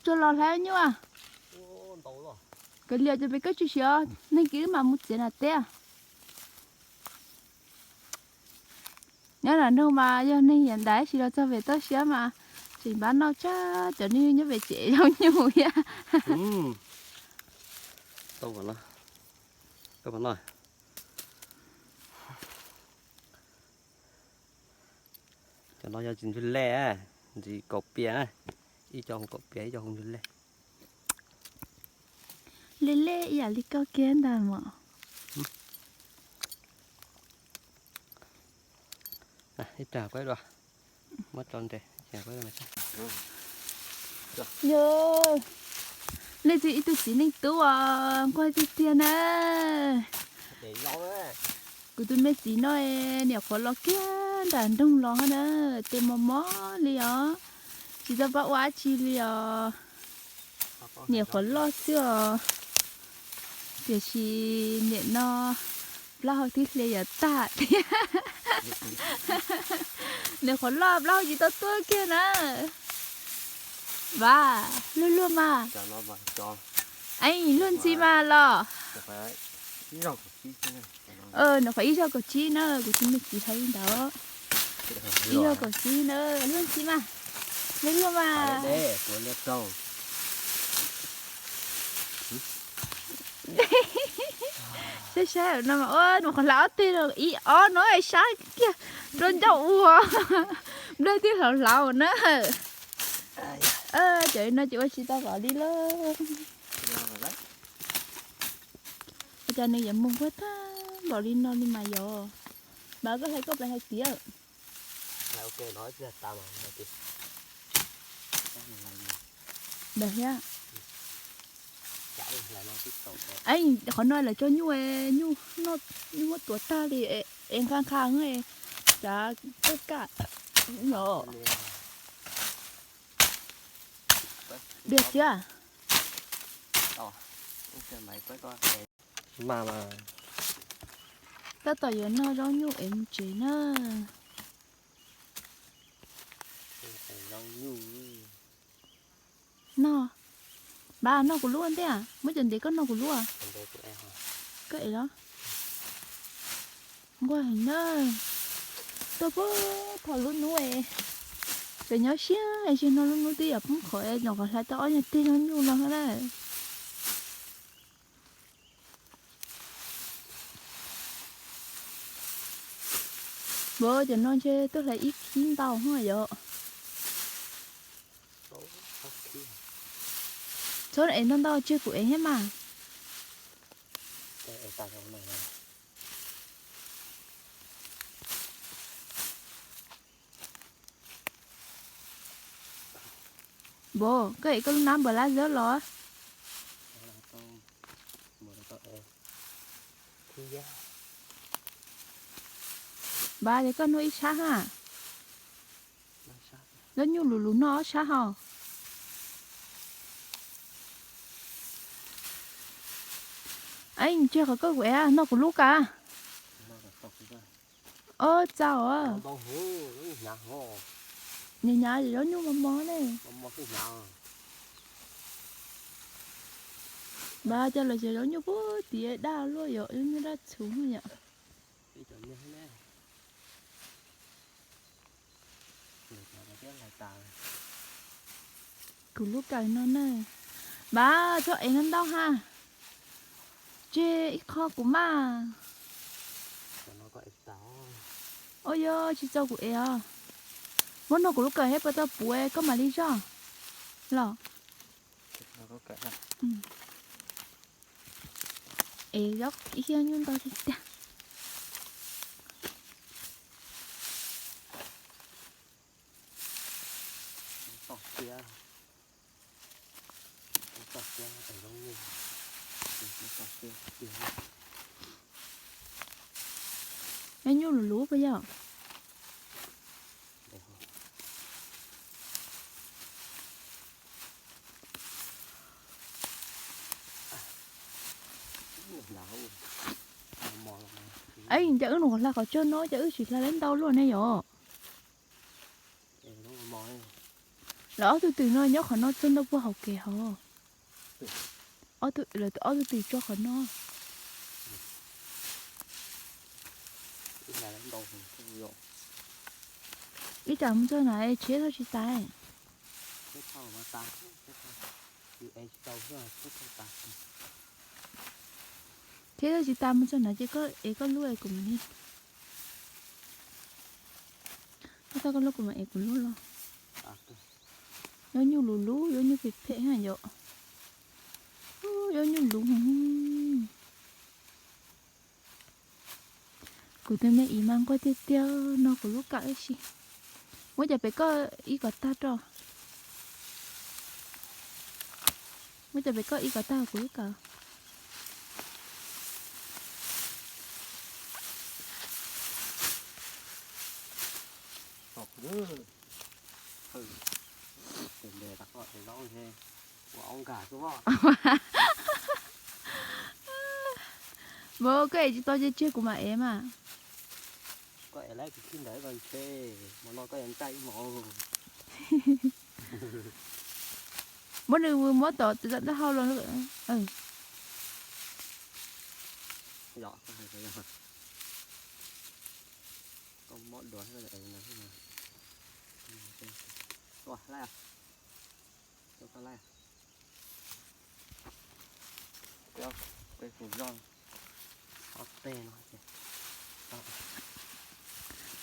Tsuag los hlais nyuj. Kav liam ces peb koj tsis siav, neeg kiv wb mam mus txiav nram teb. Nyob nram nroog mas yog neeg yav ntais sis los txog pem toj siab mas tseem npab noj tshaj cov neeg nyob pem tsev zoo nyuj thiab. Cov no yog ntsis ntsuag lej, ntsis kaum pias, ib co hu kaum pias, ib co hu ntsuag lej. Lej lej ib yam li koj kiag ntag mas. Ib pliag kuv dua, muab tso nres. Yog, nej txi ib tug txiv neej tub os, nquag tiag tiag na. Kuv tus me txiv no niam qhuav los kiag nram nroog los na, tes mos mos li os, tsis tau paub ua dab tsi li os. Niam qhuav loj xwb os, tiam sis nim no plaub hau twb hle yuav tag thiab. Niam qhuav loj plaub hau tsis tau tuaj kiag na. Vas, luag luag mas. Eej, luag ntxhi mas los. Nws qhov ib zaug kaum tsib na, kuv tus me txiv hais li ntawd. Ib zaug kaum tsib na, luag ntxhi mas. Luag luag mas. Saib saib no mas, nws qhov hlais ob teg, ib ob no sab kiag rau ncauj ua. Nplej twb hlauv hlauv na. Cov no ces ua tsis tau kom li lauj. Ua cas nws yuav mus nquag tag npaum li no li mas yog. Mas koj hlais koj pes hais tias. Ntawd thiab. Qhov no lawv cov nyuj, nyuj muab tuav tag li es nqa nqa, cas kaj kaj. Diag thiab. Tab tom yuav noj zaub nyuj es mus tsev na. Noj, npaj noj kuv lub ntej, muab cov ntev koj noj kuv lub. Koj es los. Nquag heev na. Tuaj puag thaum lub hnub es, pem nyob siab es tsis no lub hnub twb yog poob qhov es nyuam qhuav hlais tau ob nyuag teg zaub nyuj no na. Npawg, cov no ntshe tuaj hlais ib khib ntau hos yom. Txhob es ntau ntau, tseg kuv es thiab mas. Npawg, koj es koj lub nab npawg lab zawb los? Npawg, ces koj noj ib sab ha. Zaub nyuj lus lus noj ob sab hos. Tseg qhov koj kuv es, noj kuv lub ka. Ob txaus. Nws hnyav zaub nyuj mos mos ne. Mas cov lawv cov zaub nyuj puag tim daj luaj yom, zaub nyuj daj txhuv yom. Kuv lub kawm no na. Mas txhob es ntau ntau ha. Tseg ib qho kuv mas. Ua yog tsis txaus kuv es os. Muab noj kuv lub kawm thiab puas tau puv koj mam li zoj los. Es zaub ib xyab nyuj ntau tiag tiag. Zaub nyuj lus lus puas yog? Ej, cas wb nws qhuav hlais qhov tsawg no cas wb tsis hlais lawv ntau luaj ne yom? Lawv ob tug twm no nyob qhov no txog ntua puag hauv kev hov. Ob tug, lawv ob tug twm tso qhov no. Ib tsam mus txog na tsheb thauj tsis tas. Tsheb thauj tsis tas mus txog na ces koj ev koj lub es kuv mam li. Koj thauj koj lub kuv mam ev kuv lub los. Yob nyuj luv luv, yob nyuj phem phem na yom. Yob nyuj luv. Kuv tus me ib mas nquag tiag tiag no kuv lub kawm ib si. Muab cov pem koj ib kom tag rau. Muab cov pem koj ib kom tag kuv lub kawm. Mas koj ev tsis tau ces tseg kuv mam ev mas. Koj ev lawm kuv khij ntawd koj ntshe hmo no koj yuav ntsaj ib hmos. Muab nws muab tom tus dab hau los. Koj mob dua.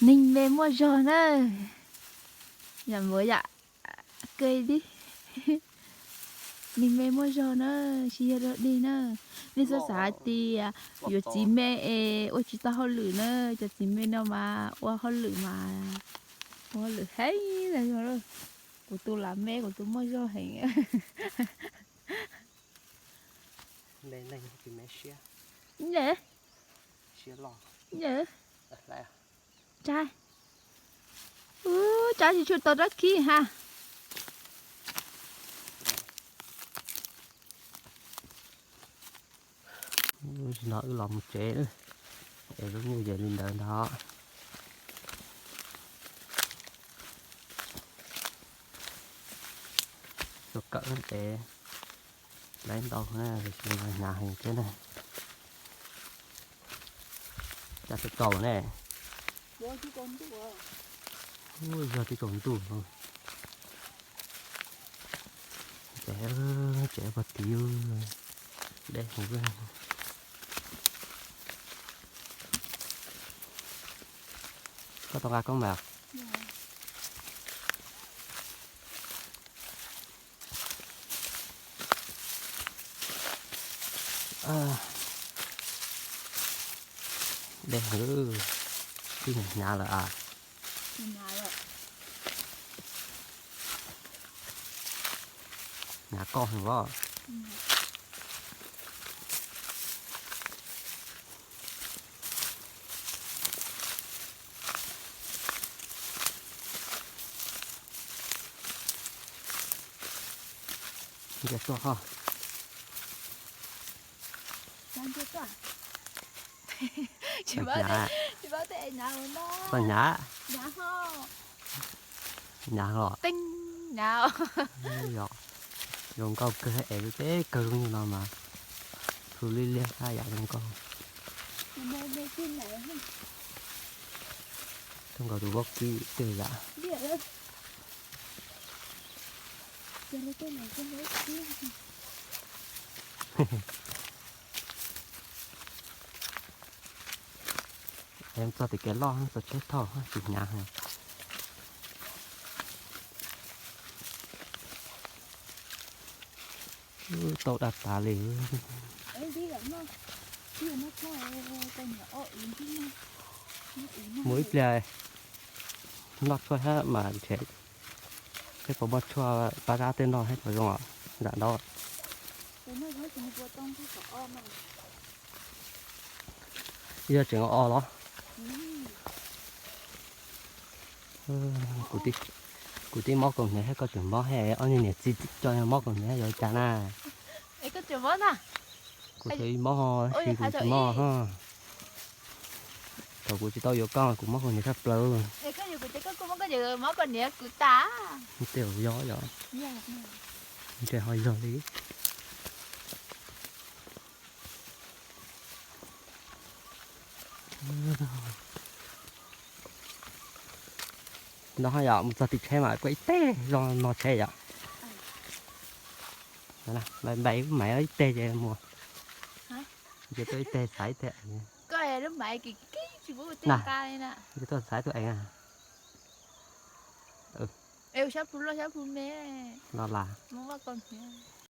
Neeg me muaj zog na. Yam npaum yam kawg li. Neeg me muaj zog na, sib yog dog dig na. Nej txhob xav hais tias yuav txiv me es ua tsis tau hauj lwm na, cov txiv me no mas ua hauj lwm mas ua hauj lwm heev los yog. Kuv tus lam me, kuv tus muaj zog heev. Tsab, tsab tsis tshua tau rab khib ha. Lub no wb los mus tsev, es lub nyuj ces li ntawd ntag. Tsuas kawm ces laib ntau na, tab sis mas hnyav heev thiab na. Cas tsis tau ne. Ua yog twb tsaus ntuj no. Ces, ces pog tiv deb heev. Koj tau nqa koob mas. Dej heev, twb hnyav lawm as. Hnyav koj heev os. Nce tuaj ho. Tsis paub, tsis paub tej es hnyav ua no. Koj hnyav? Hnyav ho. Hnyav los? Teeb hnyav. Yog, zoo nkauj kawg es lub teb kawg lub nyuag no mas thu liab liab thaj yam zoo nkauj. Zoo nkauj tus vaub kib tej yam. Txog tim kev loj txog tsheb thauj tsis hnyav. Tau daj tas li. Mus ib pliag noj tshuaj thiab mas ntshe peb puas muaj tshuaj pab dab tej noj thiab puas zoo os, zam ntaub. Yog tseem o los? Kuv twb mob kaus hniav thiab koj tseem mob thiab, ob niag niam txiv tso mob kaus hniav yuav ua cas na? Kuv tseem mob ho, kuv tsis mob ho. Thaum kuv tsis tau yuav koj kuv mob kaus hniav tshaj plaws. Tej yog yog, ntshe ho yog li. Ntawd ho yog mus txog tim tsheb mas kuj ib teg zoo no tsheb yom. Npais maiv ib teg ces mus, ces tuaj ib teg xaiv ib teg. Ces tuaj xaiv tuaj eev. Los las.